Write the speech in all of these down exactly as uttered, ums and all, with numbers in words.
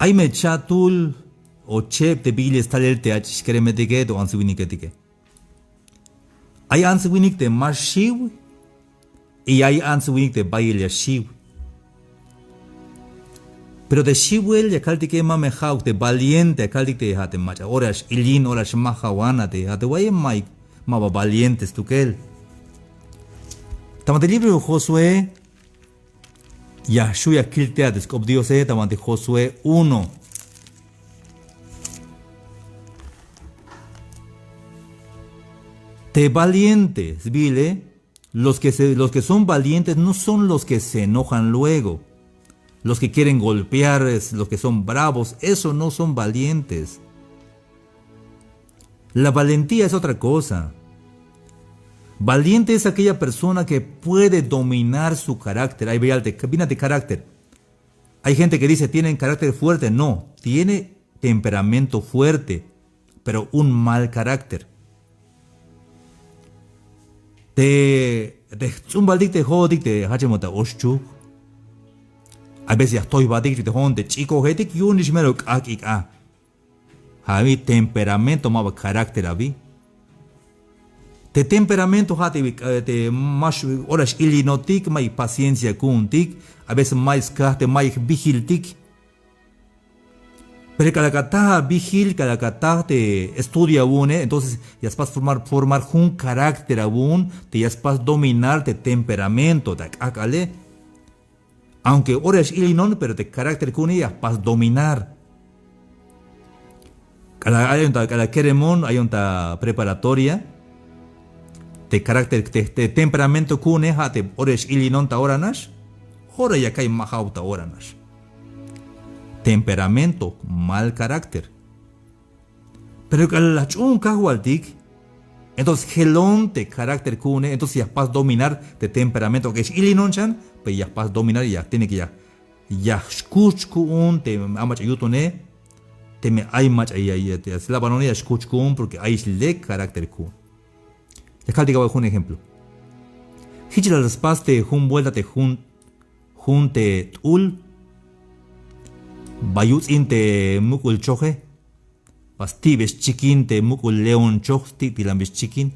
Ay me cha'tul o cheb te biyel stalel te ach'ix keremetike, te ants winiketike. Ay ants winik te ma xiw, y ay ants winik te bayel ya xiw. Pero te xiwel ya kaltike, ma me ja'uk te valiente, ya kaltik te ja' te mach'a ora x-ilin, ora x-majawan a te, ja' te wa'iy ma, ma ba valiente stukel. Ta banti libro Josué, ya xju' ya kiltik te sk'op Diose ta banti Josué uno. Te valiente sbiile, los que se, los que son valientes no son los que se enojan luego, los que quieren golpear, es, los que son bravos, eso no son valientes. La valentía es otra cosa. Valiente es aquella persona que puede dominar su carácter. Ay, veya te, vine de carácter. Hay gente que dice, tienen carácter fuerte. No, tiene temperamento fuerte, pero un mal carácter. Te, te jts'umbaltik te jo'otik te jachemon ta oxchuk. A veces ya jtoybatik te jo'on te ch'ikojetik, yu'unix mero k'ajk'ik a. Ja' abi temperamento, ma ba carácter abi. Te temperamento ja' te, eh, te ma x-, ora x-ilinotik, mayuk paciencia ku'untik, a veces mayuk skaj te mayuk bijiltik. Pero k'alal ka taj abijil, k'alal ka taj te estudia awu'une, entonces ya spas formar, formar jun carácter awu'un, te ya spas dominar te temperamento, ta k'ajk'ale. Aunque ora x-ilinon, pero te carácter ku'une ya jpas dominar. K'alal ayon ta, k'alal keremon, ayon ta preparatoria, te carácter, te, te temperamento ku'une, ja' te ora x-ilinon ta ora nax, ora ya ka'iy ma ja'uk ta ora nax. Temperamento, mal carácter. Pero k'alal la jch'uun kajwaltik, entonces jelon te carácter ku'une, entonces ya jpas dominar te temperamento, aunque x-ilinon xan, pero ya jpas dominar, ya tiene que ya, ya xkuch ku'un te ay mach'a yutune, teme ay mach'a ya, ya, ya slabanone ya xkuch ku'un, porque ayix lek carácter ku'un. Ya kaltik awa'y jun ejemplo. Jich la spas te jun vuelta te jun, jun te t'ul, ba yuts'in te muk'ul choje. Ba sti'be xchikin te muk'ul león choj, sti' tilan bi xchikin.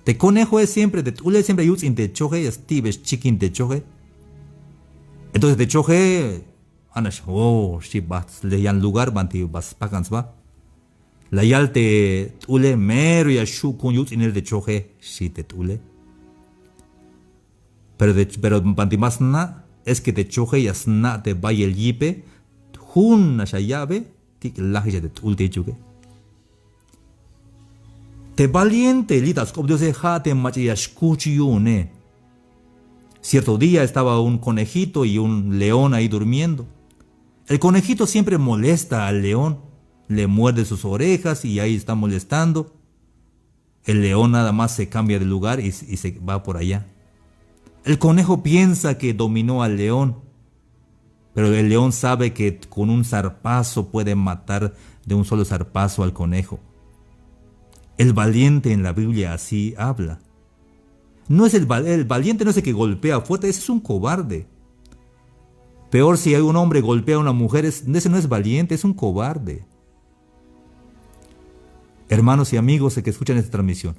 Te conejoe siempre, te t'ule siempre yuts'in te choje, ya sti'be xchikin te choje. Entonces te choje, anax, oh, xchi, bajt sle yan lugar, banti ba spakan sba. La yal te t'ule, mero ya xju' ku'un yuts'inel te choje, xchi te t'ule. Pero, pero banti ma sna', es que te choje ya sna' te bayel yipe, jun nax ya ya'be, tik' lajix a te t'ul te jichuke. Te valiente li' ta sk'op Diose ja' te mach'a ya xkuch yu'une. Cierto día estaba un conejito y un león ahí durmiendo. El conejito siempre molesta al león, le muerde sus orejas y ahí está molestando. El león nada más se cambia de lugar y, y se va por allá. El conejo piensa que dominó al león, pero el león sabe que con un zarpazo puede matar de un solo zarpazo al conejo. El valiente en la Biblia así habla. No es el, val- el valiente, no es el que golpea fuerte, ese es un cobarde. Peor si hay un hombre golpea a una mujer, es- ese no es valiente, es un cobarde. Hermanos y amigos que escuchan esta transmisión,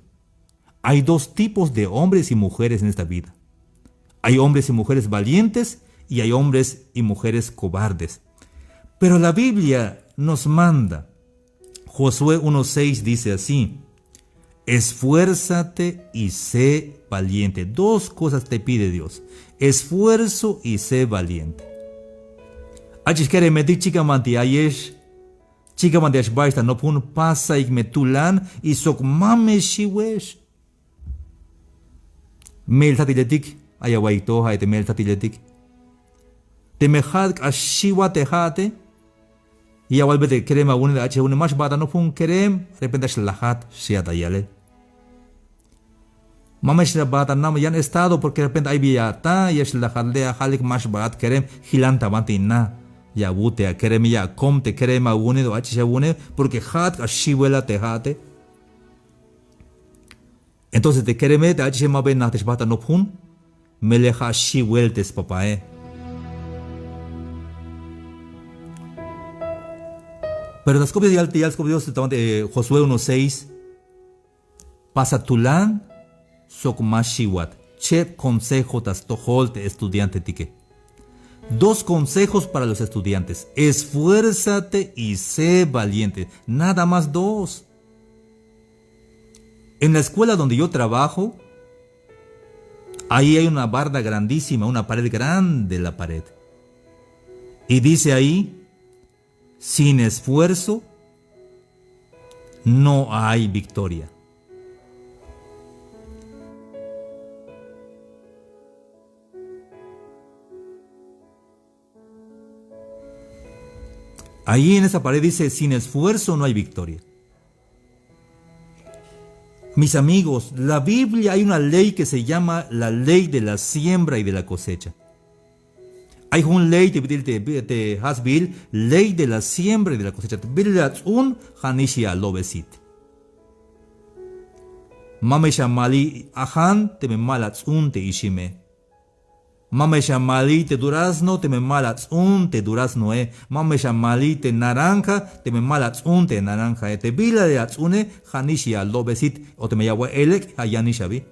hay dos tipos de hombres y mujeres en esta vida. Hay hombres y mujeres valientes y hay hombres y mujeres cobardes. Pero la Biblia nos manda, Josué uno seis dice así: "Esfuérzate y sé valiente". Dos cosas te pide Dios: esfuerzo y sé valiente. Ach'ix keremetik, chikan banti ayex, chikan banti ya xbaex ta nopjun, pasaik me tulan y sok ma me xiwex. Me'il tatiletik, ay awaiyik to, ja' te me'il tatiletik. Teme ja'at k'ax xiwat te ja'ate, ya awalbe te kerem awu'une, te ach'ix awu'une: "Ma xbaat ta nopjun kerem, repente ya xlajat", xchiat ta yalel. "Ma me xbaat ta nam yan estado, porque repente ay bi ya ata, ya xlajat le' ajalik, ma xbaat kerem, jilan ta banti na", ya awut te akereme, ya akom te kerem awu'une o ach'ix awu'une, porque ja'at k'ax xiwelat te ja'ate. Entonces te kereme, te ach'ixe, maba nax te xbaat ta nopjun, melel ja' xiwel te spapae. Pero ta sk'op Dios yal, yal sk'op Dios ta, eh, Josué uno seis. Pasa tulan sok ma xiwat. Cheb consejo ta stojol te estudiantetike. Dos consejos para los estudiantes. Esfuérzate y sé valiente. Nada más dos. En la escuela donde yo trabajo, ahí hay una barda grandísima, una pared grande, la pared. Y dice ahí, sin esfuerzo no hay victoria. Ahí en esa pared dice, sin esfuerzo no hay victoria. Mis amigos, la Biblia hay una ley que se llama la ley de la siembra y de la cosecha. Ay jun ley te bit'il te, te ja' sbiil, ley de la siembra y de la cosecha. Te bit'il ats'un, ja'nix ya alo'besit. Ma me xamaliy ajan teme ma la ats'un te ixime. Ma me xamaliy te durazno teme ma la ats'un te duraznoe. Ma me xamaliy te naranja teme ma la ats'un te naranjae. Te bila ya ats'une, ja'nix ya alo'besit, o teme ya awa'iy elek', ja' yanix abi.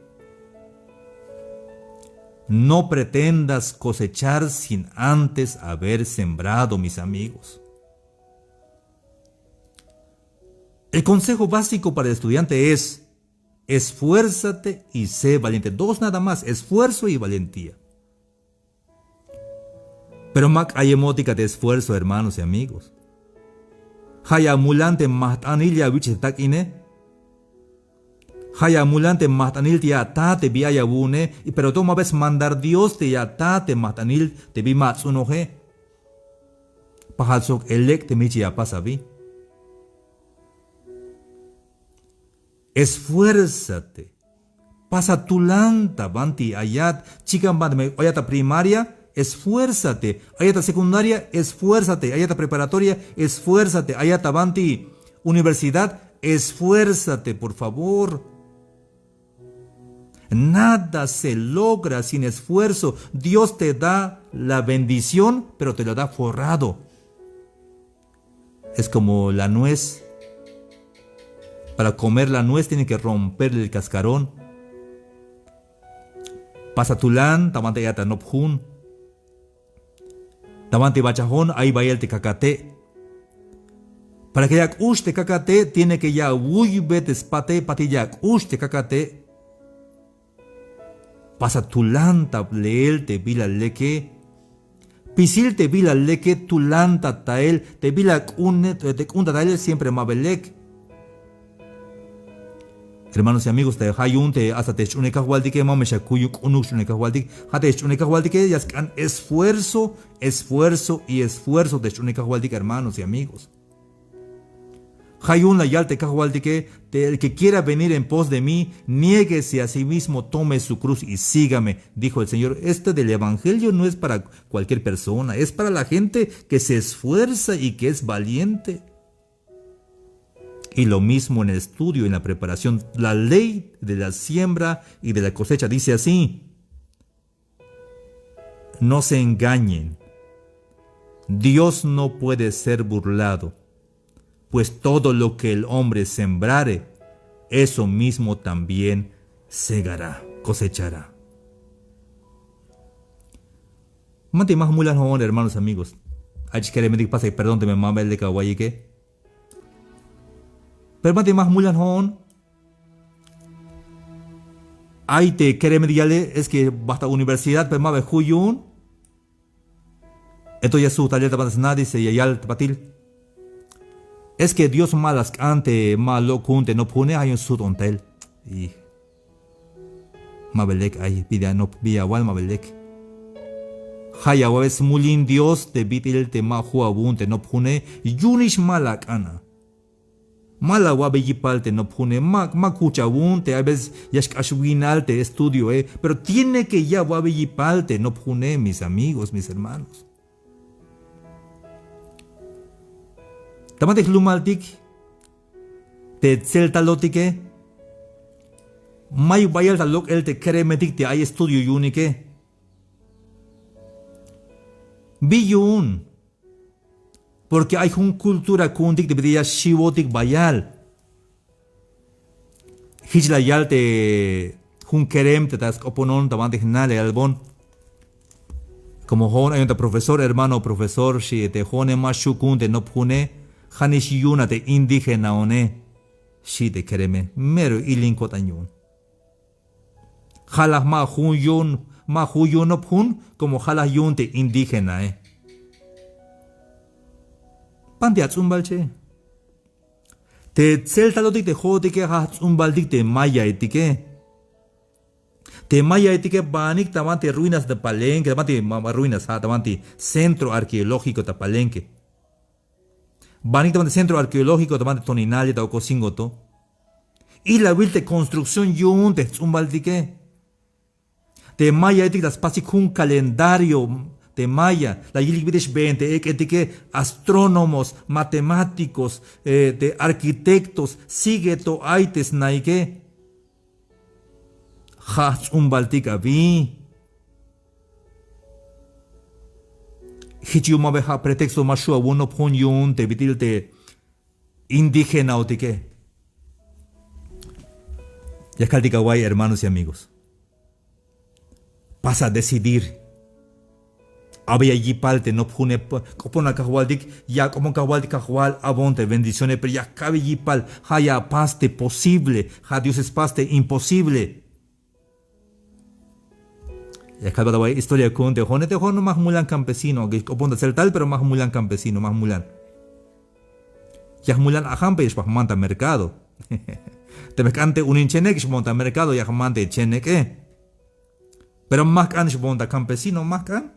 No pretendas cosechar sin antes haber sembrado, mis amigos. El consejo básico para el estudiante es: esfuérzate y sé valiente. Dos nada más, esfuerzo y valentía. Pero ma k'ayemotik a te esfuerzo, hermanos y amigos. Ja' ya amulan te majt'anil ya awich' te tak'ine. Ja' ya amulan te majt'anil te ya ata te bi ay awu'une, y pero to maba smandar Dios te ya ata te majt'anil te bi ma ats'unoje. Pajal sok elek' teme jich ya apas abi. Esfuérzate. Pasa tulan ta banti ayat. Chikan banti me ayat ta primaria, esfuérzate. Ayat ta secundaria, esfuérzate. Ayat ta preparatoria, esfuérzate. Ayat ta banti universidad, esfuérzate, por favor. Nada se logra sin esfuerzo. Dios te da la bendición, pero te la da forrado. Es como la nuez. Para comer la nuez tiene que romper el cascarón. Pasa tulan ta banti ayat ta nop jun. Ta banti bachajon ay bayel te kakate'. Para que ya ak'ux te kakate', tiene que ya awuybe te spate, patil ya ak'ux te kakate'. Pasa tulan ta leel te bila leke. Pisil te bila leke, tulan ta tael te bila k'une, te k'un ta tael siempre maba lek. Hermanos y amigos, te ja' yu'un te hasta te sch'uunel Kajwaltike, ma me xakuy yu'un k'unuk sch'uunel Kajwaltik. Ja' te sch'uunel Kajwaltike ya sk'an esfuerzo, esfuerzo y esfuerzo te sch'uunel Kajwaltik, hermanos y amigos. Ja' yu'un la yal te Kajwaltike, te el que quiera venir en pos de mí, niéguese a sí mismo, tome su cruz y sígame, dijo el Señor. Este del evangelio no es para cualquier persona, es para la gente que se esfuerza y que es valiente. Y lo mismo en el estudio, en la preparación. La ley de la siembra y de la cosecha dice así: no se engañen. Dios no puede ser burlado, pues todo lo que el hombre sembrare, eso mismo también segará, cosechará. Manti ma jmulan jo'on, hermanos, amigos. Ay chkeremetik, pasa perdón teme maba lek awa'iyike. Pero manti ma jmulan jo'on. Ay te keremetik yale, es que bajt ta universidad, pero maba juy yu'un. Entonces ya sujt talel ta banti sna, dice, ya yal ta patil: es que Dios ma la sk'an te ma lok' ku'un te nop june, ja' yu'un sujt'on tael. Y maba lek ay, bi ya nop, bi ya awal, maba lek. Ja' ya awa'be smul in Dios te bit'il te ma ju' awu'un te nop june, yu'unix ma la ak'ana. Ma la awa'be yipal te nop june, ma, ma kuch awu'un te a veces ya xk'ax winal te estudioe, pero tiene que ya awa'be yipal te nop june, mis amigos, mis hermanos. Ta banti jlumaltik te tseltalotike, mayuk bayal ta lok'el te keremetik te ay estudio yu'unike. Bi yu'un Porque ay jun cultura ku'untik te bit'il ya xiwotik bayal. Jich la yal te jun kerem te ta sk'oponon ta banti jna' la yalbon. Como jo'on ayon ta profesor, hermano profesor, xi, te jo'one ma xju' ku'un te nopjune, ja' nix yu'un a te indígenaone, xi te kereme. Mero ilin ko'tan yu'un. Ja' laj ma jun yu'un, ma jun yu'un nopjun, como ja' laj yu'un te indígenae. Banti ats'umbal che. Te tseltalotik te jo'otike ja' jts'umbaltik te mayaetike. Te mayaetike banik ta banti ruinas ta Palenque, ta banti ma-, ma-, ruinas, ja', ta banti centro arqueológico ta Palenque. Banik ta banti centro arqueológico ta banti Toninale ta Ocosingo to. Ilawil te construcción yu'un te jts'umbaltike. Te mayaetik la spasik jun calendario te maya, la yilik bit'il xbeen te ek'etike, astrónomos, matemáticos, eh, te arquitectos, sigue to ay te snaike. Ja' jts'umbaltik abi. Jich yu'un ma ba ja' pretexto ma xju' awu'un nopjun yu'un te bit'il te indígenaotike. Ya kaltik awa'iy, hermanos y amigos. Pasa a decidir. Abeya yipal te nopjune, p-, k'opona Kajwaltik, ya k'opon Kajwaltik, Kajwal, abon te bendiciones, pero ya kabe yipal, ja' ya apas te posible, ja' Dios spas te imposible. Ya kalbat awa'iy historia ku'un te jo'one, te jo'on ma jmulan campesino, aunque k'opon ta tseltal, pero ma jmulan campesino, ma jmulan. Ya jmulan ajampe ya xba jman ta mercado. Teme jk'an te unin chenek xboon ta mercado, ya jman te chenek'e. Pero ma jk'an xboon ta campesino, ma jk'an.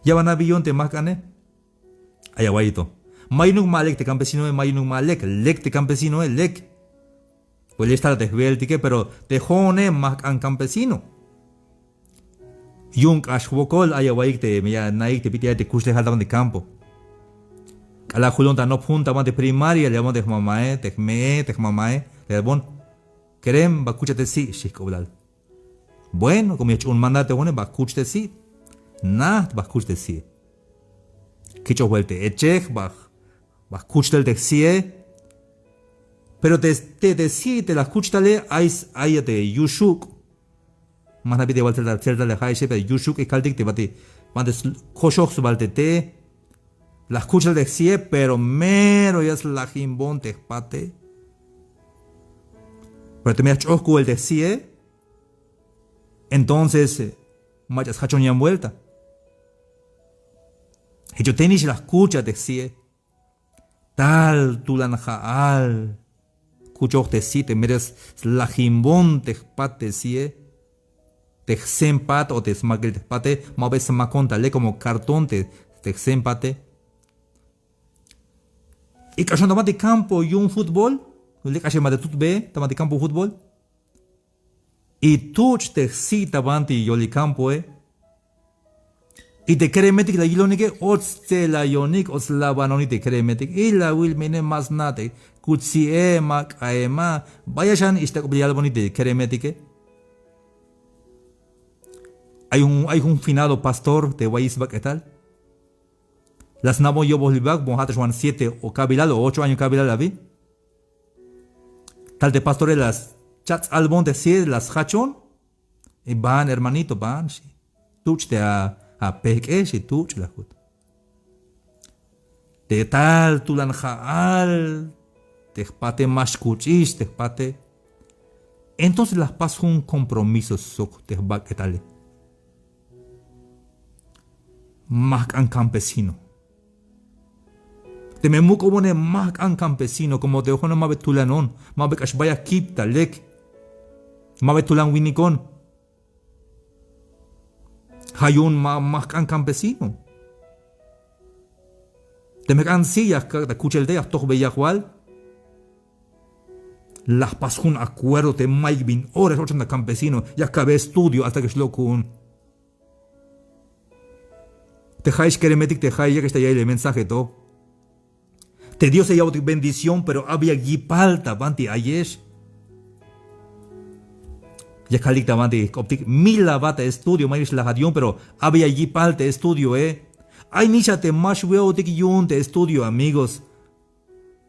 Ya ban abi yu'un te ma jk'ane. Ay awa'iy to. Ma yu'unuk ma lek te campesinoe, ma yu'unuk ma lek, lek te campesinoe, lek. Pues ya xtal te jwe'eltike, pero te jo'one ma jk'an campesino. Yu'un k'ax jwokol, ay awa'iy te, ya anaik te bit'il ay te kuxlejal ta banti campo. K'alal julon ta nopjun ta banti primaria, le yalbon te jmamae, te jme'e, te jmamae, le yalbon: Kerem, ba kucha te si', xchi jk'oblal. Bueno, como ya jch'uun mandar te jo'one, ba kuch te si'. Najt ba kuch te si'. Kich'oj bael te echej, ba, ba kuch tel te si'e. Pero te, te, te si' te la kuch tale, ay, ay te yuxuk'. Ma jna' bit'il ya wal tseltal, tseltal le ja'exe, pero yuxuk' kaltik te bati, banti koxoj sbal te te. La jkuch tel te si'e, pero mero ya slajinbon te jpate. Pero teme ya jch'oj ku'el te si'e, entonces, eh, mach'a sjachon yan vuelta. Jich yu'un te nix la jkuch a te si'e. Tal tulan ja'al kuchoj te si' te mero slajinbon te jpat te si'e. Te jsen pat o te smakil te jpate, ma ba smakon ta lek como cartón te, te jsen pate. Y k'axon ta banti campo yu'un fútbol, lek k'axem ba te tutbe ta banti campo fútbol. Y tuch' te jsi' ta banti yolil campoe. Y te keremetik la yilonike, och stselayonik, och slabanonik te keremetik. Ilawil me ine, ma sna' te kuch si'e, ma k'aema. Bayal xan ixta k'op yalbonik te keremetike. Ay jun, ay jun finado pastor te wayis sbak'etal. La sna'bon yobol jlibak, bon ja' to xwan siete o kabilal o ocho año kabilal abi. Tal te pastore la scha' ts'albon te si'e, la sjachon. Y ban, hermanito, ban, xi. Tuch' te a, apejk'e, xi, tuch', la jkut. Te tal tulan ja'al te jpate, ma xkuch'ix te jpate. Entonces la jpas jun compromiso sok te jbak'etale. Ma jk'an campesino. Teme muk'ubone, ma jk'an campesino, como te jo'one ma ba tulanon, ma ba k'ax bayal kip ta lek, ma ba tulan winikon. Ja' yu'un ma, ma jk'an campesino. Teme jk'an si', ya jkak' ta kuchel te, ya jtojbe yajwal. La jpas jun acuerdo te mayuk bin ora x-ochan ta campesino, ya kabe estudio hasta que xlok' ku'un. Te ja'ex keremetik, te ja'ex yak'ex ta ya'iyel mensaje to. Te Diose ya yabotik bendición, pero abeya yipal ta banti ayex. Ya kaltik ta banti jk'optik, mil la aba ta estudio, mayuk x-lajat yu'un, pero abeya yipal te estudioe. Ay nicha te ma xwe'otik yu'un te estudio, amigos.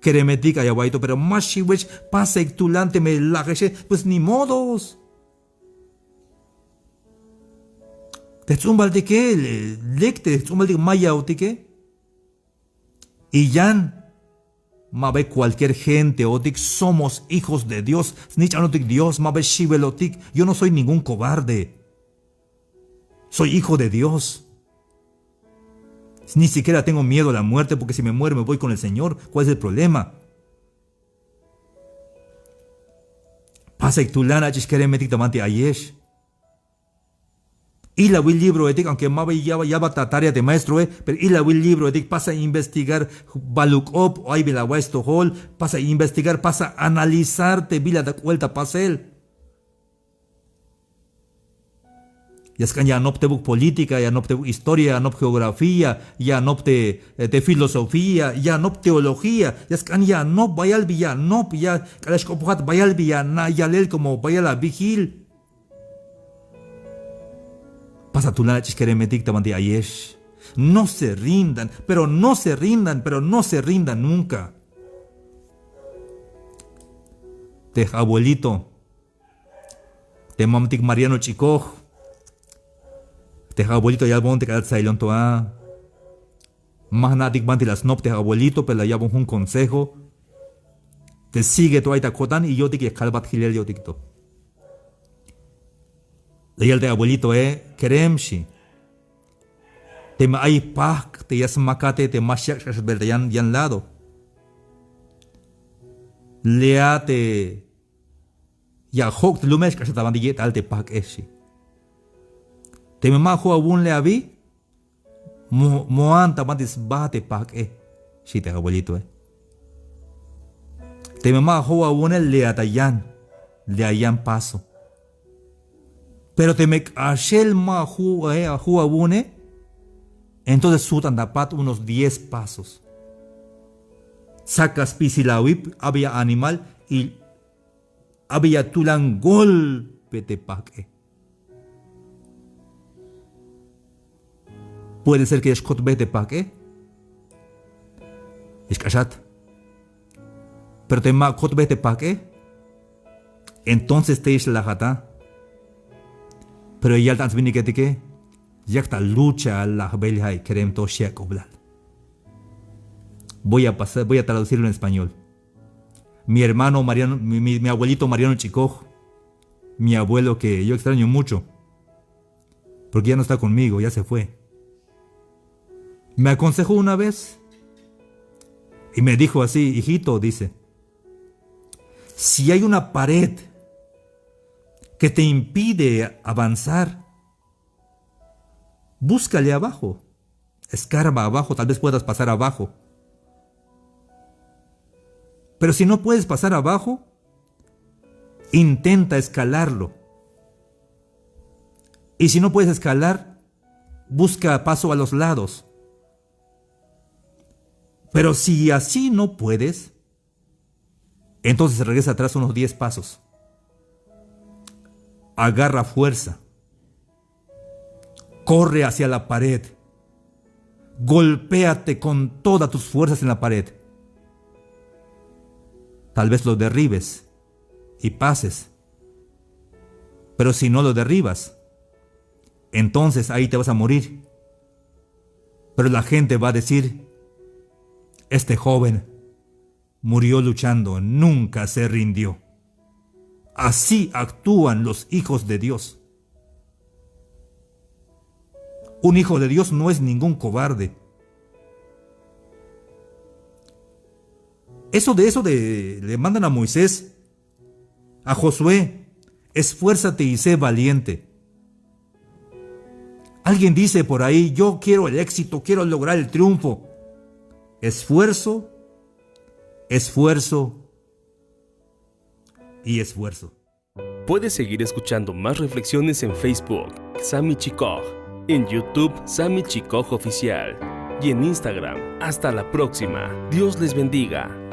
Keremetik ay awa'iy to, pero ma xiwex, pasaik tulan, teme lajexe, pues ni modos. Te jts'umbaltike, le-, lek te jts'umbaltik ma ya'otike. Y yan, ma bay cualquier genteotik, somos hijos de Dios. Snich'anotik Dios, ma bay xiwelotik. Yo no soy ningún cobarde. Soy hijo de Dios. Ni siquiera tengo miedo a la muerte, porque si me muero me voy con el Señor. ¿Cuál es el problema? Pasaik tulan, ach'ix keremetik ta banti ayex. Ilawil libroetik, aunque ma bay ya, ya ba ta tarea te maestroe, pero ilawil libroetik, pasa investigar baluk'op, o ay bila awa'iy stojol, pasa investigar, pasa analizar te bila ta k'uel ta pasel. Ya sk'an ya anop tebuk política, ya anop tebuk historia, ya anop geografía, ya anop te, eh, te filosofía, ya anop teología, ya sk'an ya anop bayal bi ya anop, ya k'alal xk'opojat bayal bi ya na' yalel como bayal abijil. Pasa tulan, ach'ix keremetik ta banti ayex. No se rindan, pero no se rindan, pero no se rindan nunca. Te abuelito, te mamtik Mariano Ch'ikoj. Te abuelito yalbon te k'alal tsailon to a. Ma jna'tik banti la snop te abuelito, pero la yalbon jun consejo. Te sigue to ay ta ko'tan y yo'tik ya kalbat jilel yo'tik to. La yal te abuelitoe, kerem, xi. Teme ay pajk' te ya smakate, te ma xyak' xk'axat bel ta yan, yan lado. Lea te ya jok' te lumel xk'axat ta banti ye'tal te pajk'e, xi. Teme ma ju' awu'un le' abi, mo-, mo'an ta banti sba te pajk'e, xi te abuelitoe. Teme ma ju' awu'une, lea ta yan, lea yan paso. Pero teme k'axel ma ju', eh, ju' awu'une, entonces sujt'an ta pat unos diez pasos. Tsaka spisil awip, abi ya animal, y abi ya tulan golpe te pajk'e. Puede ser que ya xkotbej te pajk'e, ya xk'axat. Pero teme ma kotbej te pajk'e, entonces tey ya xlajat a. Pero ya yal ta ants winiketike, yak ta lucha lajbel, ay kerem to, xi ak'oblal. Voy a pasar, voy a traducirlo en español. Mi hermano Mariano, mi, mi, mi abuelito Mariano Ch'ikoj, mi abuelo que yo extraño mucho, porque ya no está conmigo, ya se fue. Me aconsejó una vez y me dijo así: "Hijito", dice, "si hay una pared que te impide avanzar, búscale abajo. Escarba abajo, tal vez puedas pasar abajo. Pero si no puedes pasar abajo, intenta escalarlo. Y si no puedes escalar, busca paso a los lados. Pero si así no puedes, entonces regresa atrás unos diez pasos. Agarra fuerza. Corre hacia la pared. Golpéate con todas tus fuerzas en la pared. Tal vez lo derribes y pases. Pero si no lo derribas, entonces ahí te vas a morir. Pero la gente va a decir: este joven murió luchando, nunca se rindió". Así actúan los hijos de Dios. Un hijo de Dios no es ningún cobarde. Eso de eso de, le mandan a Moisés, a Josué: "Esfuérzate y sé valiente". Alguien dice por ahí: "Yo quiero el éxito, quiero lograr el triunfo". Esfuerzo, esfuerzo y esfuerzo. Puedes seguir escuchando más reflexiones en Facebook, Sami Chikoj, en YouTube, Sami Chikoj Oficial, y en Instagram. Hasta la próxima. Dios les bendiga.